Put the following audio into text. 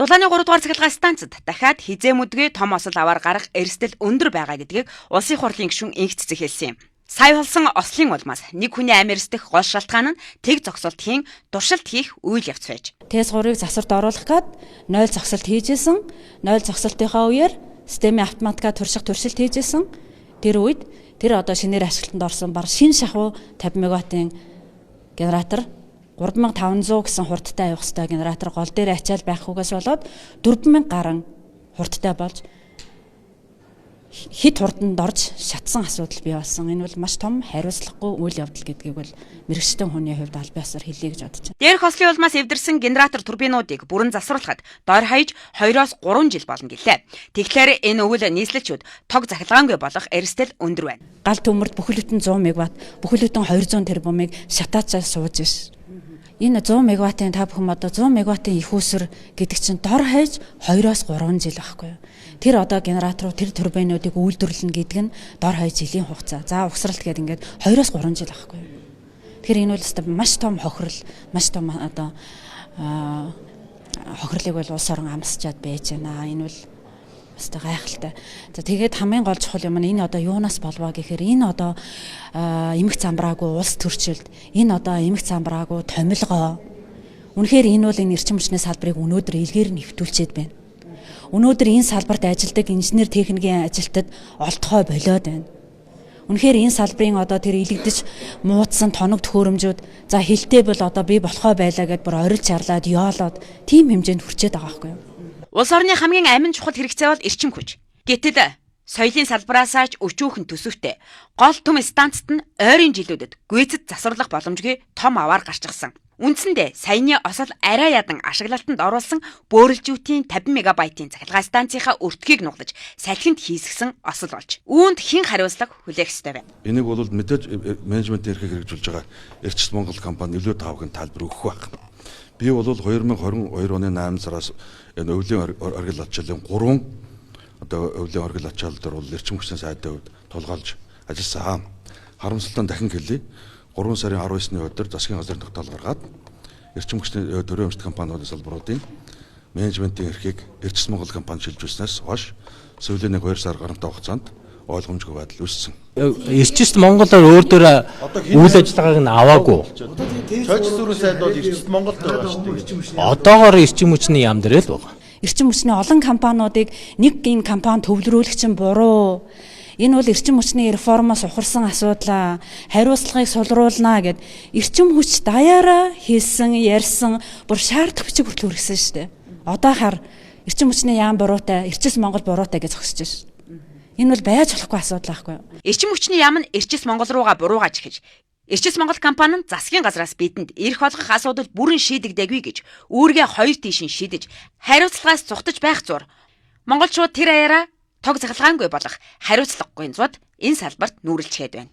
Дулааны 3 дугаар цахилгаан станцад дахиад хэзээ мүдгүй том осол аваар гарах эрсдэл өндөр байгаа гэдгийг Улсын хурлын гишүүн Энх Цэцэг хэлсэн юм. Сая болсон ослын улмаас нэг хүний амь эрсдэх гол шалтгаан нь тэг зогсолт хийн туршилт хийх үйл явц байж. ТЭС 3-ыг засварт оруулах гээд 0 зогсолт хийжсэн. 0 зогсолтынхаа үеэр системийн автоматика турших туршилт хийжсэн. Тэр үед тэр одоо шинээр ашиглалтанд орсон бар шин шахуу 50 мегаваттын генератор 3500 гэсэн хурдтай явах ёстой генератор гол дээр ачаал байхгүйгээс болоод 4000 гарan хурдтай болж хэд хурданд орж шатсан асуудал бий болсон. Энэ бол маш том хариуцлагагүй үйл явдал гэдгийг бол мэргэжтэн хүний хувьд аль биесээр хэлье гэж бодож байна. Дээрх ослын улмаас эвдэрсэн генератор турбинуудыг бүрэн засварлахад дор хаяж 2-оос 3 жил болно гэлээ. Тэгэхээр энэ өвөл нийслэлчүүд тог захилгаангүй болох эрсдэл өндөр байна. Гал төмөрт бүхэл бүтэн 100 мегаватт, бүхэл бүтэн 200 тэрбумыг шатаачаа сууж ш. Энэ 100 мегаваттын та бүхэн одоо 100 мегаваттын их үүсвэр гэдэг чинь дор хаяж 2-оос 3 жил байхгүй юу? Тэр одоо генераторууд, тэр турбинуудыг үйлдвэрлэнэ гэдэг нь дор хаяж жилийн хугацаа. За угсралт гэдэг ингээд 2-оос 3 жил байхгүй юу? Тэгэхээр энэ бол өстой маш том хохирол, маш том одоо хохирлыг бол улс орон амсчаад байж байна. Энэ бол өстой гайхалтай. За тэгээд хамгийн гол чухал юм нь энэ одоо юунаас болваа гэхээр энэ одоо эмх замбраагүй улс төрчилд, энэ одоо эмх замбраагүй томилгоо. Үнэхээр энэ бол энэ эрчим хүчний салбарыг өнөөдөр илгээр нэвтүүлчихэд байна. Өнөөдөр энэ салбарт ажилладаг инженер техникийн ажилтнад олдохой болиод байна. Үнэхээр энэ салбарын одоо тэр илэгдэж муудсан тоног төхөөрөмжүүд за хилтэй бол одоо би болохоо байлаа гэд бүр орилж чарлаад ёолоод тийм хэмжээнд хүрчээд байгаа байхгүй юу? Улс орны хамгийн амин чухал хэрэгцээ бол эрчим хүч. Гэтэл соёлын салбараасаа ч өчүүхэн төсөвтэй гол түм станцад нь ойрын жилүүдэд гүйцэд засварлах боломжгүй том аваар гарчихсан. Үндсэндээ саяны осол арай ядан ашиглалтанд оруулсан бөөрөлжүүтийн 50 мегабайтын цахилгаан станцынхаа өртгийг нуглаж салхинд хийсгсэн осол болж үүнд хэн хариуцлага хүлээх ёстой вэ? Энийг бол мэдээж менежментийн эрхийг хэрэгжүүлж байгаа Эрчим Монгол компани илүү тавхан тайлбар өгөх байх. Би бол 2022 оны 8 сараас энэ өвлийн оргил ачааллын 3 одоо өвлийн оргил ачаал дээр бол эрчим хүчний сайдын хувьд тулгаалж ажилласан. Харамсалтай нь дахин хэлье. 3 сарын 19-ны өдөр засгийн газрын тогтоол гаргаад эрчим хүчний төрийн өмчт компаниудын салбаруудын менежментийн эрхийг Эрчим Монгол компани шилжүүлснээс хойш сүүлийн 1-2 сар гарамтай хугацаанд ойлгомжгүй байдал үүссэн. Эрчим Монголоор өөр дөөр үйл ажиллагааг нь аваагүй. Цойч зүрх сайд бол Эрчим Монголд байгаа шүү дээ. Одоогоор эрчим хүчний яам дээр л байгаа. Эрчим хүчний олон компаниудыг нэг энэ компани төвлөрүүлэх чинь буруу. Энэ бол эрчим хүчний реформоос ухарсан асуудлаа. Хариуцлагыг сулруулнаа гэд эрчим хүч даяараа хэлсэн, ярьсан, бүр шаардлага бичиг хүртэл хүргэсэн шүү дээ. Одоо хар эрчим хүчний яам буруутай, Эрчим Монгол буруутай гэж зогсож шээ. Энэ бол байж болохгүй асуудал байхгүй юу? Эрчим хүчний яам нь Эрчим Монгол руугаа буруугааж эхэлж Эрчим Монгол компани нь засгийн газраас бидэнд эрх олгох асуудал бүрэн шийдэгдээгүй гэж үүргээ хоёр тийш нь шидэж хариуцлагаас зугтаж байх зур монголчууд тэр аяараа тог захилгаангүй болох хариуцлагагүй зуд энэ салбарт нүүрэлчгээд байна.